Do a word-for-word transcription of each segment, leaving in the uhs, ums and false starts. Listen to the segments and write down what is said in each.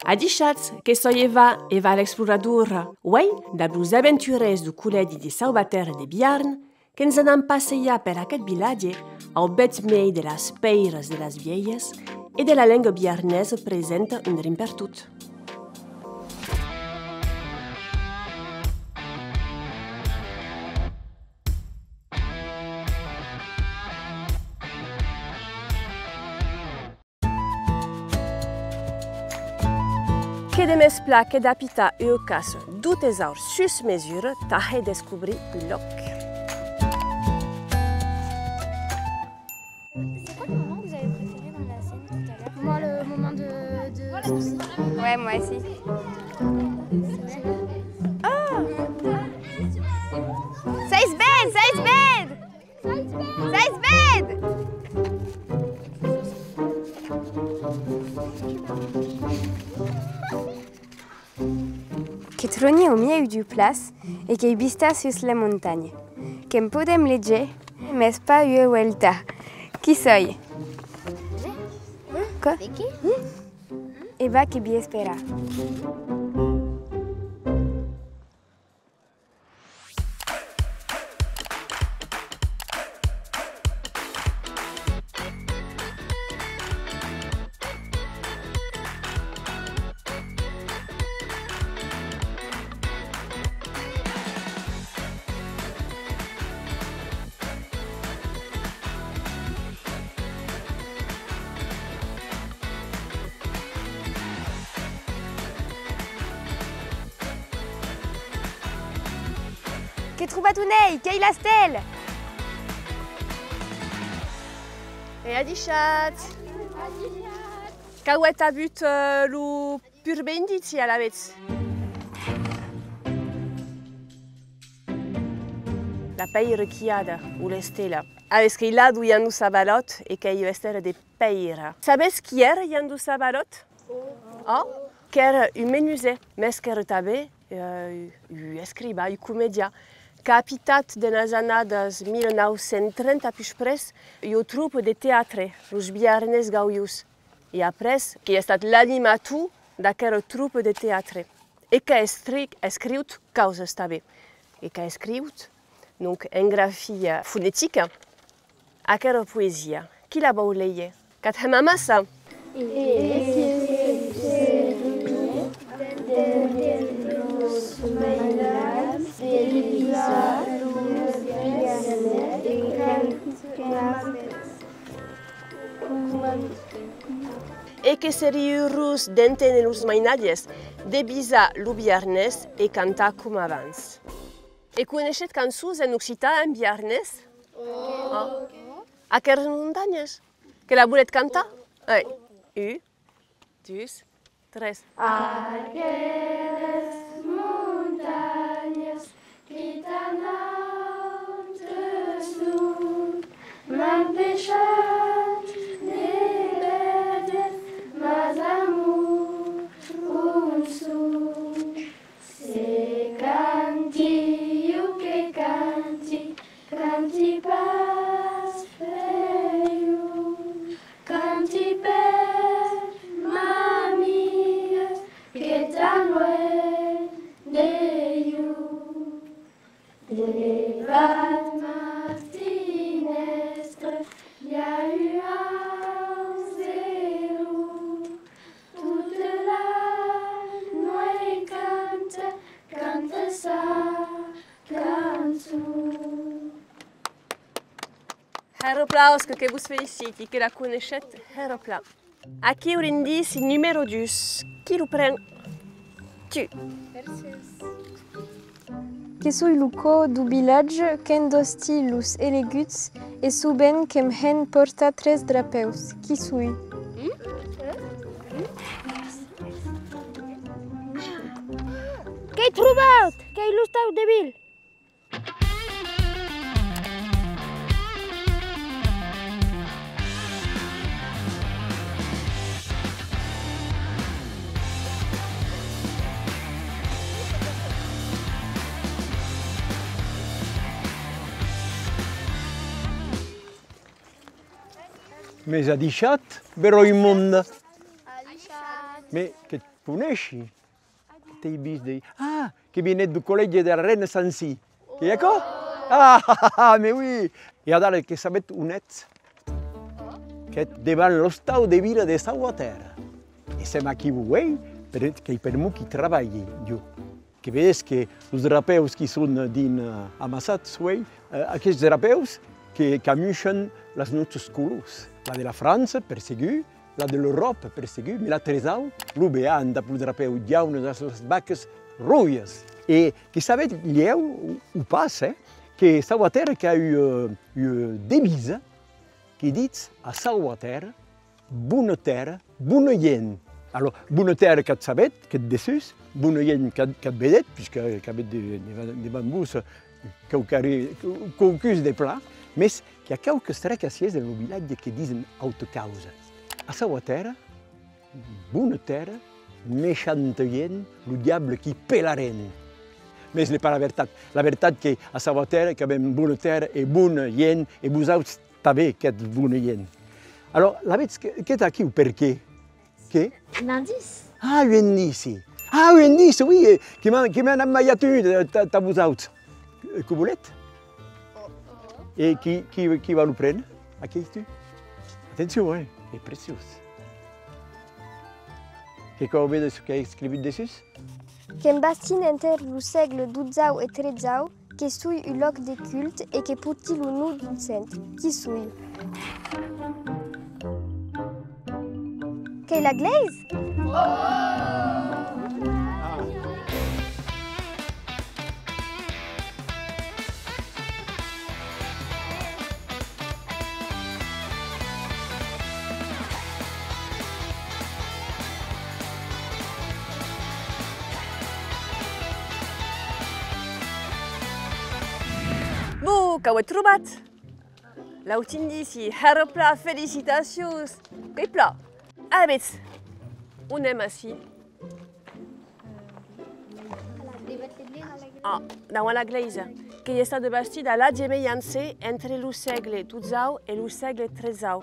Adishatz, que soi Eva, Eva l'exploradora. Uei, dab los aventurèrs deu collègi de Sauvatèrra de Biarn, que'ns anam passejar per aqueth vilatge au bèth miei de las pèiras de las vielhas e de la lenga biarnesa presenta un drin pertot. Que de mès plan que d'apitar ua caça dotze aurs sus mesura tà hèr descobrir un lòc. C'est quoi le moment que vous avez préféré dans la scène tout à l'heure ? Moi, le moment de, de... Ouais, moi aussi. Oh ! Ça is bad, ça is bad ! Ça is bad ! Que tròni au miei d'un plan e qu'ei vista sus la montanha. Que'n podem léger, mès pas ua vuelta. Qui soi? Quoi? E va que vi espera. Qu'è trobat un ei, qu'ei l'Astel! E adishatz! Qu'auetz avut, eh, lo purben ditz alavetz? La pèira quilhada, o l'estela. Alavetz qu'ei là deu Jan deu Savalòt e qu'ei ua estela de pèira. Sabetz qui èra Jan deu Savalòt? Ò? Qu'èra un menuser, mès qu'èra tanben, eh, un escrivan, un comedian, qu'a apitat dens las annadas mila nau cents trenta, a pus près, ua tropa de teatre, los Biarnés Gaujos. E après, qu'ei estat l'animator d'aquera tropa de teatre. E qu'a escri-, escriut causas tanben. E qu'a escriut, donc, en grafia fonetica, aquera poesia. Qui la vòu léger? Qu'ac hèm amassa? E que serí urós d'enténer los mainatges, de visar lo biarnés e cantar coma abans. E coneishetz cançons en occitan, en biarnés? Ò. Aqueras montanhas? Que la voletz cantar? Ei. Un, dus, tres. Aqueras montanhas que tà nautres son, m'an peishat de pèrder mas amors on son. Se canti, jo que canti, canti pas per jo, canti per m'amiga qu'ei tan luenh de jo. Devath ma finèstra i a un angelon, tota la nueit canta, canta sa cançon. Hèr aplausas, que vos feliciti, que la coneishetz hèr plan. Aquiu l'indici numèro dus. Qui lo pren? Tu. Que soi lo còr deu vilatge, qu'endosti los eleguts e sovent que'm hèn portar tres drapèus. Qui soi? Qu'èi trobat! Qu'ei l'ostau de Vil! Mès adishatz, beròi monde. Adishatz. Mès que Coneishi? T'ai vist de... Ah, que vienèt deu collègi de la Reina Sancy. Qu'ei aquò? Ah, ah, ah, ah, mais oui! E adara que sabetz on ètz? Qu'ètz devant l'ostau de vila de Sauvatèrra. E sèm aquiu uei, per, qu'ei per'mor qu'i trabalhi, jo. Que vedetz que los drapèus qui son drin, eh, amassats uei, eh, aqueths drapèus que, qu'amuishan las nòstas colors. La de la França, per segur, la de l'Euròpa, per segur, mès la tresau, lo Bearn, dab lo drapèu jaune, las, las vacas rojas. E que sabetz, lhèu, o, o pas, eh, que Sauvatèrra qu'a ua, eh, ua devisa que ditz: a Sauvatèrra, bona tèrra, bona gent. Alòrs, bona tèrra qu'at sabetz, qu'ètz dessús, bona gent qu'at, qu'at vedetz, puisque qu'avètz de, de, de bambús, quauquarren, quauqu'us de plan, mès qu'i a quauques trècs aciès en lo vilatge que disen auta causa. A Sauvatèrra, bona tèrra, mechanta gent, lo diable qu'i pelarén. Mès l'ei pas la vertat. La vertat qu'ei a Sauvatèrra qu'avem bona tèrra e bona gent, e vosauts tanben qu'ètz bona gent. Alòrs, lavetz que, qu'ètz aquiu, perqué? Qué? Un indici. Ah, un indici. Ah, un indici, oui, eh, que m'an, que m'an amaiat un, eh, tà, tà vosauts. Eh, que voletz? E qui, qui, qui va lo préner? Aqueste? Atencion, eh, qu'ei preciós. Que cau véder çò qu'ei escrivut dessús? Qu'ei bastit enter lo sègle dotzau e tretzau, que soi un lòc de culte e que pòrti lo nom d'un sant. Qui soi? Qu'ei la glèisa? Bon, qu'auetz trobat! L'aute indici, hèra plan, felicitacions! Qu'ei plan! Alavetz, on èm ací? Ah, davant la glèisa, qu'ei estada bastida a l'Atge Mejan, entre lo sègle dotzau e lo sègle tretzau.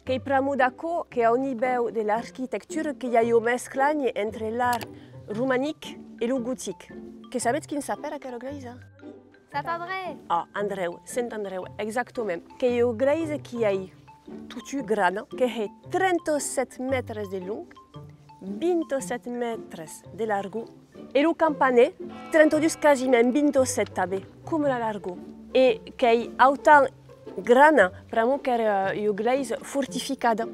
Qu'ei pr'amor d'aquò que, au nivèu de l'arquitectura, que i a ua mesclanha entre l'art romanic e lo gotic. Que sabetz quin s'apèra aquera glèisa? Sant Andreu. Ah, Andreu, Sant Andreu, exactament. Qu'ei ua glèisa qui ei totun grana, que hè trenta-sèt mètres de long, vint-e-sèt mètres de largor, e lo campaner, trenta-dus, quasiment vint-e-sèt tanben, coma la largor. E qu'ei autant grana, pr'amor qu'èra ua glèisa fortificada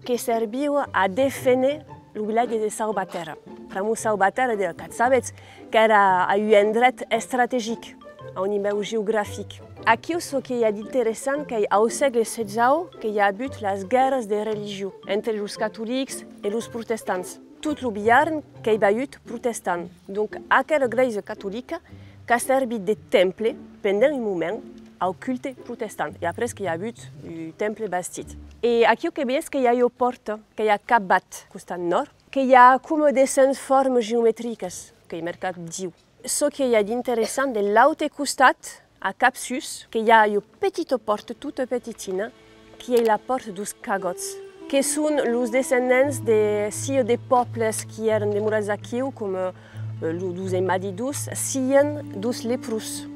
que serviva a deféner lo vilatge de Sauvatèrra. Pr'amor Sauvatèrra, de, qu'at sabetz, qu'èra a un endret estrategic au nivèu geografic. Aquiu, çò que i a d'interessant, qu'ei au sègle setze-u que i a avut las guèrras de religion entre los catolics e los protestants. Tot lo Biarn qu'ei vagut protestant. Donc, aquera glèisa catolica qu'a servit de temple pendent un moment au culte protestant. E après que i a avut un temple bastit. E aquiu que vedetz que i a ua pòrta, que i a capvath, costat nòrd, que i a coma de cent formas geometricas, qu'ei mercat diu. Çò que i a d'interessant, de l'aute costat, a cap sus, que i a ua petita pòrta, tota petitina, qui ei la pòrta deus Cagòts, que son los descendents de, sia de pòbles qui èran demorats aquiu, coma, eh, lo, deus Envadidors, sia deus Leprós.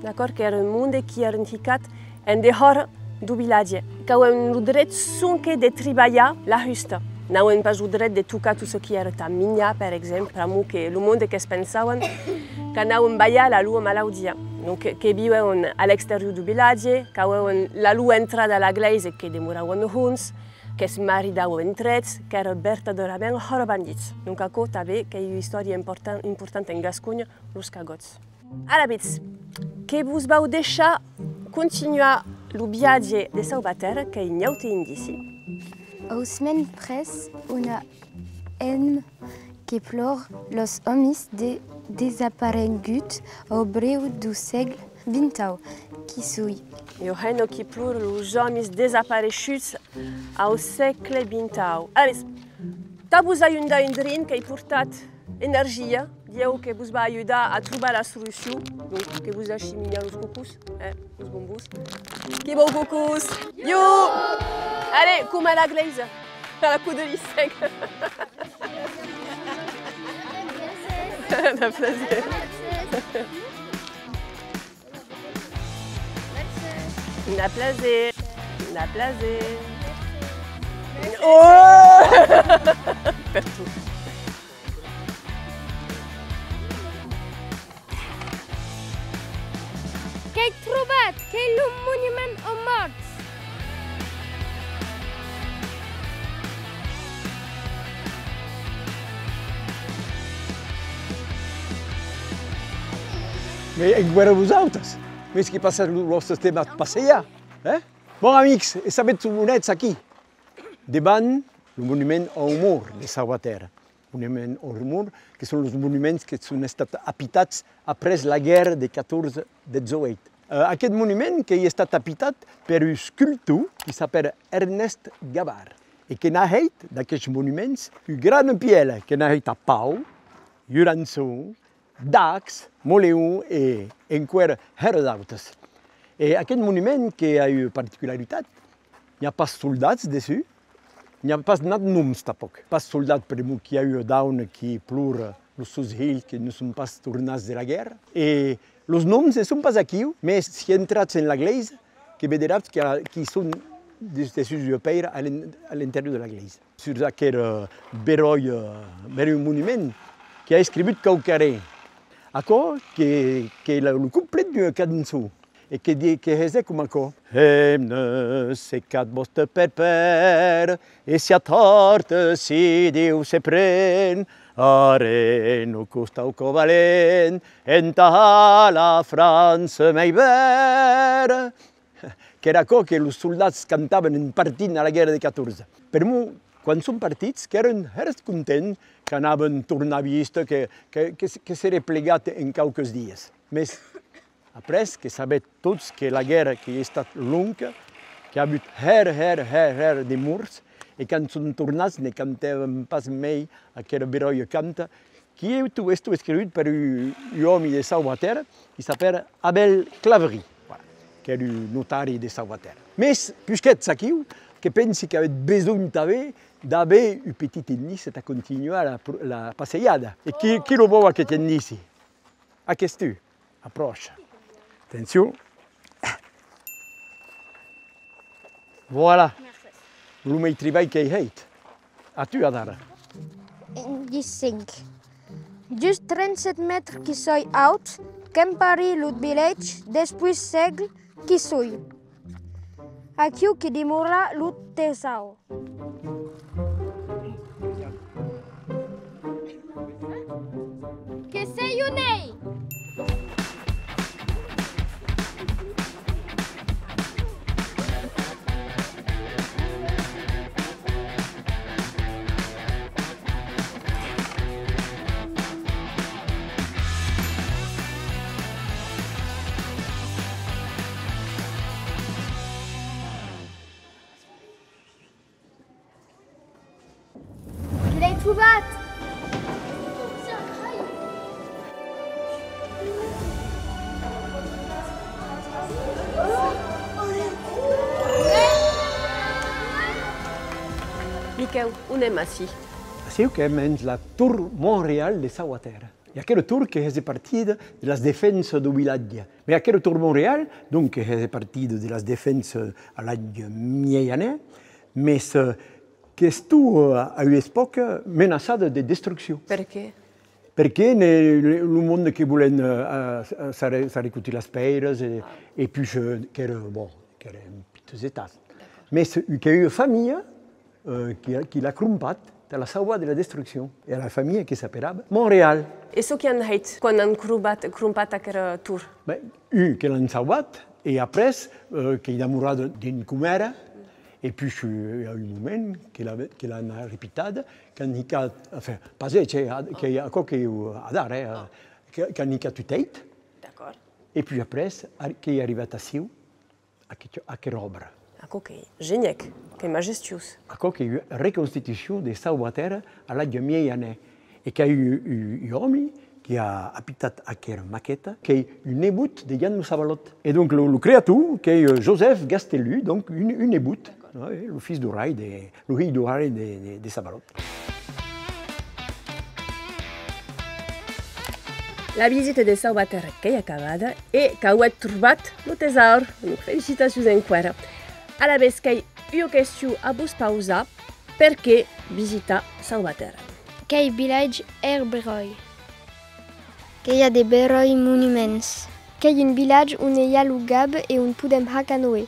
D'acòrd? Qu'èra un monde qui èran hicats en dehòra deu vilatge. Qu'avèn lo dret sonque de tribalhar la husta. N'avèn pas lo dret de tocar tot çò qui èra tà minjar, per exemple, pr'amor que lo monde que's pensavan qu'anàvem balhar la lor malaudia. Donc, que, que vivèvan a l'exterior deu vilatge, qu'avèn la lor entrada a la glèisa que demoravan hons, que's maridavan entre eths, qu'èra vertadèrament hòra bandits. Donc aquò tanben qu'ei ua istòria important, importanta en Gasconha, los Cagòts. Alavetz, que vos vau deishar continuar lo viatge de Sauvatèrra, qu'ei un aute indici. Aus mens près, on a en que plor los òmis de, desaparenguts au breu deu sègle vintau. Qui soi? Ua hemna qui plor los òmis desapareishuts au sègle vintau. Alavetz, tà vos ajudar un drin, qu'èi portat energia, dilhèu que vos va ajudar a trobar la solucion, donc que vos dèishi minjar los cocons, eh, los bombons. Qui vòu cocons? Jo! Allez, coma a la glèisa, a la cò de l'Issèc. Un plaser. Un plaser. Un plaser. Oh! Pertot. Qu'èi trobat! Qu'ei lo monument aux morts! Mès enqüèra vosautes? Mès que passatz lo, lo vòste temps a passejar, eh? Bon, amics, e sabetz on ètz aquí? Devant lo monument au mor de Sauvatèrra. Monument au mor, que son los monuments que son estats apitats après la guèrra de catorze dètz-e-uèit. Eh, aqueth monument qu'ei estat apitat per un escultor qui s'apèra Ernest Gavard e que n'a hèit d'aquests monuments un gran pièla, que n'a hèit a Pau, Jurançon, Dax, Moleon e enqüèra hèra d'autes. E aqueth monument que a ua particularitat, n'i a pas soldats dessús, n'i a pas nat noms tanpòc. Pas soldat pr'amor qu'i a ua dauna qui plora los sons hilhs que ne son pas tornats de la guèrra. E los noms ne son pas aquiu, mès si entratz en la glèisa, que vederatz que, qui son des-, dessús ua pèira a l'en-, a l'interior de la glèisa. Sus aquel, eh, beròi, eh, beròi monument, qui a escrivut quauquarren. Aquò que, que la, lo coplet d'ua cançon, e que di-, que hesè coma aquò. Hemne, secatz vòste pèr pèr, e siatz hòrtes si Diu se pren, arren lo costau cò valent, entà la França mei bèra. Qu'èra aquò que los soldats cantavan en partint a la guèrra de catorze. Pr'amor, quan son partits, qu'èran hèra contents, qu'anavan tornar viste, que, que, que, que s'èra plegat en quauques dias. Mès après, que sabetz tots que la guèrra qu'ei estat longa, qu'i a avut hèra, hèra, hèra, hèra de morts, e quand son tornats ne cantèvan pas mei aquera beròia canta, qui ei, tu, estó escrivut per un, un òmi de Sauvatèrra, qui s'apèra Abel Claverie, voilà, qu'èra un notari de Sauvatèrra. Mès, pusqu'ètz aquiu, que pensi qu'avetz besonh tanben d'aver un petit indici tà continuar la pro-, la passejada. E qui, qui lo vòu, aqueth indici? Aqueste, apròcha. Atencion. Voilà. Lo mei tribalh qu'èi hèit. A tu, adara. Dètz-e-cinc. Just trenta-sèt mètres qui soi aut, qu'empari lo vilètge, despuish sègle qui soi. Aquiu que demora lo tesaur. Que sei un ei! L'èi trobat! Miquèu, on èm ací? Aciu qu'èm en la Tor Montreal de Sauvatèrra. E aquera tor que hège partida de las defensas deu vilatge. Mès aquera tor Montreal, donc, que hège partida de las defensas a l'atge mieianèr, mès, eh, qu'estó, eh, a ua espòca menaçada de destruccion. Perqué? Perqué ne, le, lo monde que volèn, eh, a, a, s'arre-, s'arrecotir las pèiras e, e puish, eh, qu'èra, bon, qu'èra en pitós estat. Mès, eh, qu'èra ua familha eh, qui, qui l'a crompat tà la sauvar de la destruccion. E a la familha que s'aperava Montreal. E çò qu'an hèit quan an crompat, crompat aquera tor? Ben, un, que l'an sauvat, e après, eh, qu'ei demorada dens com èra, e puish, eh, a un moment, que l'a, que l'an arrepitada, qu'an hicat, enfin, pas eths, eh, ad-, que aquò qu'ei adara, eh, que, qu'an hicat un tèit. D'acòrd. E puish après, ar-, qu'ei arribat aciu, aqu-, aquera òbra. Aquò qu'ei genièc, qu'ei majestuós. Aquò qu'ei ua reconstitucion de Sauvatèrra a l'atge mieianèr, e qu'ei un, un, un òmi qui a apitat aquera maqueta, qu'ei un nebot de Jan lo Sabalòt. E donc lo, lo creator qu'ei, eh, Josèp Gastelum, donc un, un nebot, eh, lo filh deu rai de, lo hilh deu rai de, de, de Sabalòt. La visita de Sauvatèrra qu'ei acabada e qu'auetz trobat lo tesaur. Donc, felicitacions enqüèra. Alavetz, qu'èi ua question a vos pausar. Perqué visitar Sauvatèrra? Qu'ei vilatge hèr beròi. Que i a de beròi monuments. Qu'ei un vilatge on i a lo gab e on podem har canoè.